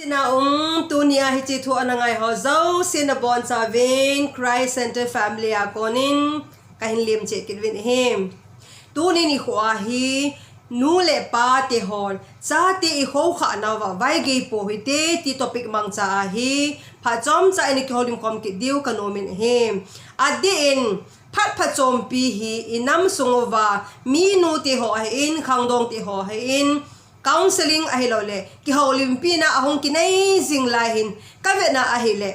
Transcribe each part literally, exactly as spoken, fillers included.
Na um, tunia hiche thu ana ngai ho jouse nabonchauvin Christ Center Family a konin kahin lemcheh kit uvin ahi. Tuni nikho a hi nu le pa te hon chate i khoukhah nauva vaigei pou hite ti topic mangcha a hi phat chomcha in i kihoulim khom kit diu kanom in ahi. Adeh in phat phachompi hi i nam sung uva minu te ho ahin, khangdong te ho ahin, counseling ahilouleh kihoulimpina ahung kinei jing lai hin kavetna ahileh,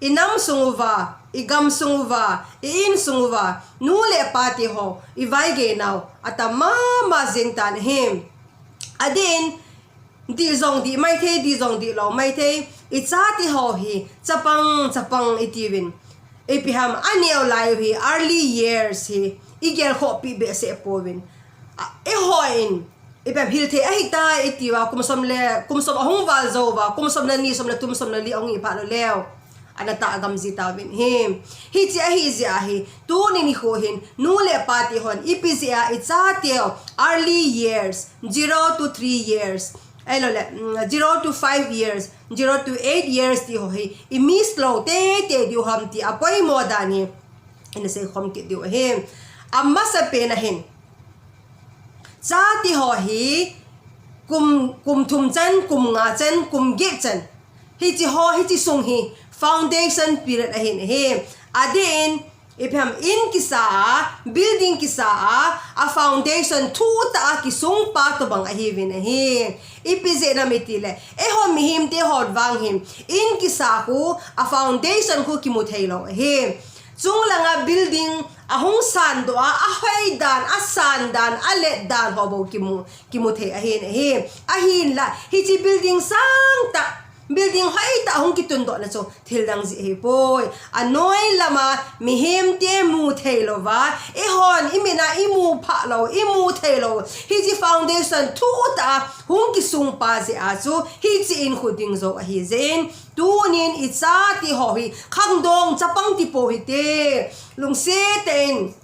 i nam sung uva, i gam sung uva, i insung uva nu le pa te ho i vaigei nau atam mama jeng tan ahi. Adeh in dih jong dih maithei, dih jong dih lou maithei, i chate ho hi chapang chapang i tiuvin, ipi ham, aneo lai u hi early years hi i gelkhohpi behseh pouvin, eihon ipi ham, hilthei ahitai i tiuva, kum som le kum som ahung val jouva, kum som le ni, som le thum, som le li ahung hi phat leu leu ana tah gam ji tauvin ahi. Hiche ahijeh a hi tuni nikho hin nu le pa te hon ipi jeh a i chateu early years, zero to three years ahilouleh zero to five years, zero to eight years ti ho hi i miss lou teitei diu ham ti apoimo dan hi ina seikhom kit diu ahi. Amasapen a hin chate ho hi kum, kum thum chan, kum nga chan, kum get chan, hiche ho, hiche sung hi foundation period ahin ahi. Adeh in ipi ham, in kisa a, building kisa a, a foundation thuhtah a kisungpa tobang ahiuvin ahi. Ipi jeh ham itileh, eiho mihemte hon vang hin in kisa khu, a foundation khu kimu theilou ahi. Chunglanga building ahung sandoh a, ahoi dan, asan dan, alet dan ho bou kimu, kimu thei ahin ahi. Ahinla hiche building sangtah, building hoitah ahung kitundohna chu thildang jeh ahipoi. Anoi lama mihemte mu theilouva, eihon i mit a i mu phah lou, i mu theilou hiche foundation thuhtah a hung kisungpa jeh a chu hiche in khu ding jou ahijeh in, tunin i chate ho hi khangdong chapang tipou hite. Lungset tah in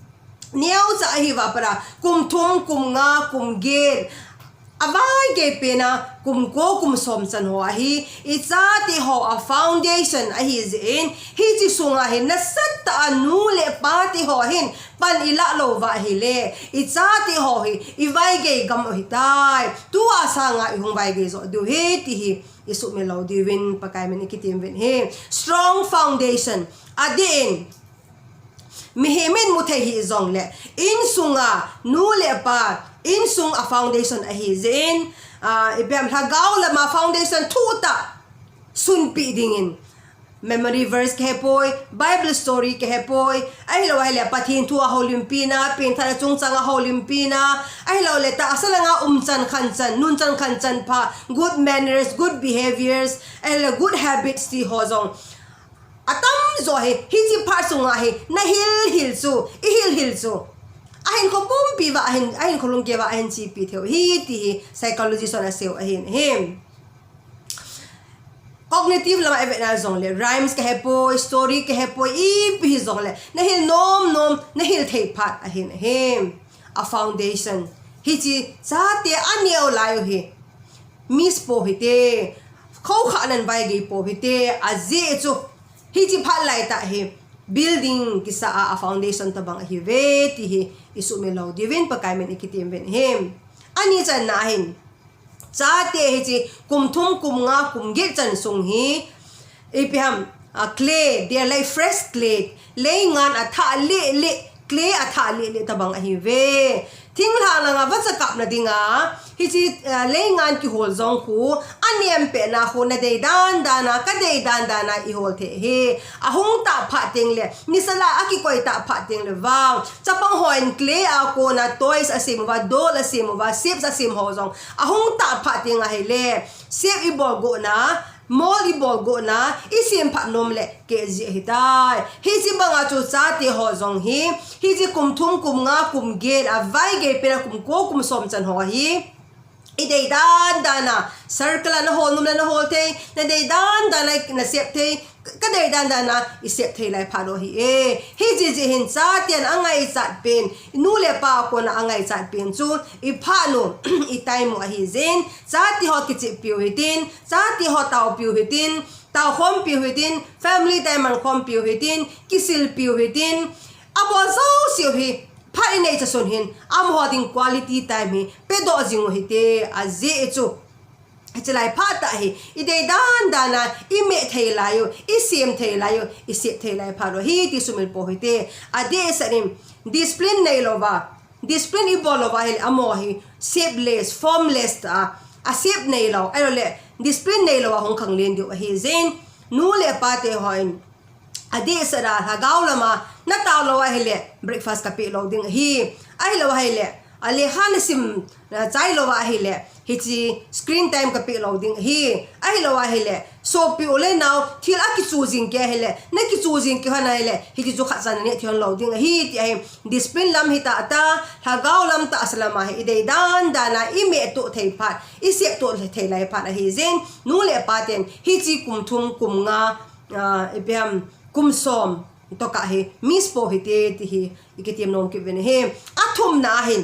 neocha ahiuva pat a kum thum, kum nga, kum get, avaigei pen a kum ko, kum som chan ho ahi, i chate ho a foundation ahijeh in, hiche sunga hin nasatah a nu le pa te ho hin pan i lah louva ahileh, i chate ho hi i vaigei gam u ahitai. Tua sanga i hung vaigei joh diu ahi ti hi i sumil lou diuvin Pakai min i kitem uvin ahi. Strong foundation. Adeh in mihem in mu thei hih jongleh, insunga nu le pa, insung a foundation ahijeh in, ipi ham, lhagao lama foundation thuhtah sunpeh dingin memory verse kahepoi, Bible story kahepoi, ahilou ahileh Pathen thu a houlimpina, pengthat a chungchang a houlimpina, ahilouleh tahsa langa umchan khanchan, nunchan khanchan pha, good manners, good behaviours, ahileh good habits ti ho jong atamjo hi hiche phat sunga hi nahil hil chu, i hil hil chu ahinkho pumpi uva ahin, ahinkho lungkeuva ahin chepi theiu ahi ti hi psychologist hon aseiu ahin ahi. Cognitive lama ivetna jongleh rhymes kahepoi, story kahepoi, ipi hijongleh nahil nom nom, nahil thei phat ahin ahi. A foundation, hiche chate aneo lai u hi miss pou hite, khoukhah nan vaigei pou hite, ajeh chu hiche phat laitah hi building kisa a, a foundation tobang ahiuve ti hi i sumil lou diuvin Pakai min i kitem uvin ahi. Ani channa hin chate hiche kum thum, kum nga, kum get chan sung hi ipi ham, clay, they are like fresh clay. Leingan athah lele, clay athah lele tobang ahiuve. Thinglhang langa vacha kapna dinga hiche leingan kihol jong khu, anem petna khu nadei dan dan a, kadei dan dan a i hol thei ahi. Ahung tah phat tengleh nisa lah a akikoi tah phat tengleh vang, chapang hon clay a kona toys asem uva, doll asem uva, shapes asem ho jong ahung tah phat teng ahileh shape i bol gotna, mold i bol gotna, i semphat nom leh keh jeh ahitai. Hiche banga chu chate ho jong hi hiche kum thum, kum nga, kum get, avaigei pen a kum ko, kum som chan ho hi I dei dan dan a, circle a na hol nom le na hol thei, na dei dan dan a na sep thei, ka dei dan dan a i sep thei lai phat u ahi e. Hijeh hin chate in angaichat pen, nu le pa a kona angaichat pen chu i phat u, i time u ahi jeh in, chate ho kichihpiu hitin, chate ho taopiu hitin, taokhompiu hitin, family time mankhompiu hitin, kisilpiu hitin, abol jouseu hi phat i nei chasun hin, amaho ding quality time hi pedoh jing u hite, ajeh chu. Hiche lai phat a hi, i dei dan dan a, i meh thei lai u, i sem thei lai u, i sep thei lai phat u ahi ti sumil pou hite. Adehset in, discipline neilou va, discipline i bol lou va ahile, amaho hi shapeless, formless ta a, a shape neilou, ahilou le, discipline neilou a hung khanglen diu ahi jeh in, nu le pa te hon, adehset a lhagao lam a, na tao lou ahile, breakfast ka peh lou ding ahi. Ahilou ahile, a lekha na sim, na chai lou ahile, hiche screen time ka peh lou ding ahi. Ahilou ahile, sopi u le nao, thil a kichu jing kei ahile, na kichu jing kei hon ahile, hiche chu khat chan na neh thei hon lou ding ahi, ti ahi. Discipline lam hi tah tah, lhagao lam tahsa lam a hi, i dei dan dan a, i meh tuh thei phat, i sep tuh thei lai phat ahi jeh in, nu le pa ten, hiche kum thum, kum nga, ah, ipi ham, kum som, toh ka hi, miss pou hite, ti hi, i kitem nom kit uvin ahi. A thumna a hin,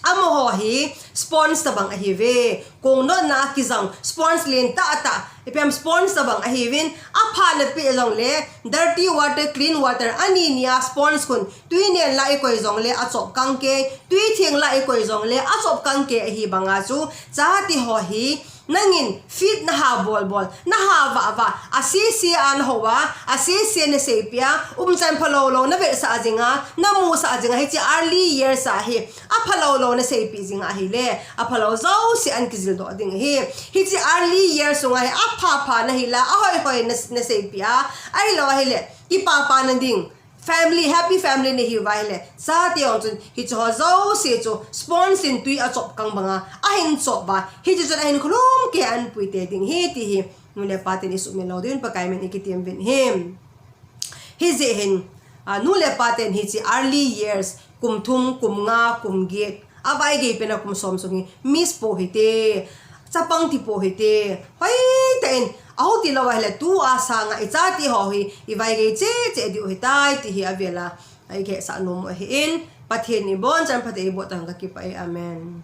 amaho hi, sponge tabang ahi ve, kong notna a kijang, sponge len tah tah, ipi ham sponge tabang ahi uvin, apha na peh jong le, dirty water, clean water, ani ni a sponge khun, tui nen la i koi jong le, achop kang kei, tui theng la i koi jong le, achop kang kei ahi bang a chu, chate ho hi, nangin feed na ha bol bol, na ha vah vah, a sese a na hou a, a sese na seipeh a, umchan phalou lou na vetsah jing a, na musah jing a, hiche early years a hi, aphalou lou na seipeh jing a ahile, aphalou jouse an kijil doh ding ahi. Hiche early years sunga hi, apha pha na hi la, ahoi hoi na, na seipeh a, ahilou ahile, kipa pa na ding, family, happy family na hiu va ahile, chate jong chun, hiche ho jouse chu, sponge in tui achop kang bang a, ahin chop va, hiche chun ahin kholom kei a an puite ding ahi ti hi, nu le pa ten i sumil lou diuvin Pakai min i kitem uvin ahi. Hijeh hin, a, nu le pa ten hiche early years, kum thum, kum nga, kum get, a vaigei pen a kum som sung hi, miss pou hite, chapang ti pou hite, hoitah in, aho ti lou ahile, tua sanga i chate ho hi, i vaigei cheh cheh diu ahitai, ti hi avel a, i kisah nom u ahin, Pathen in abonchan phatthei eiboh tauhen ka kipah e, Amen.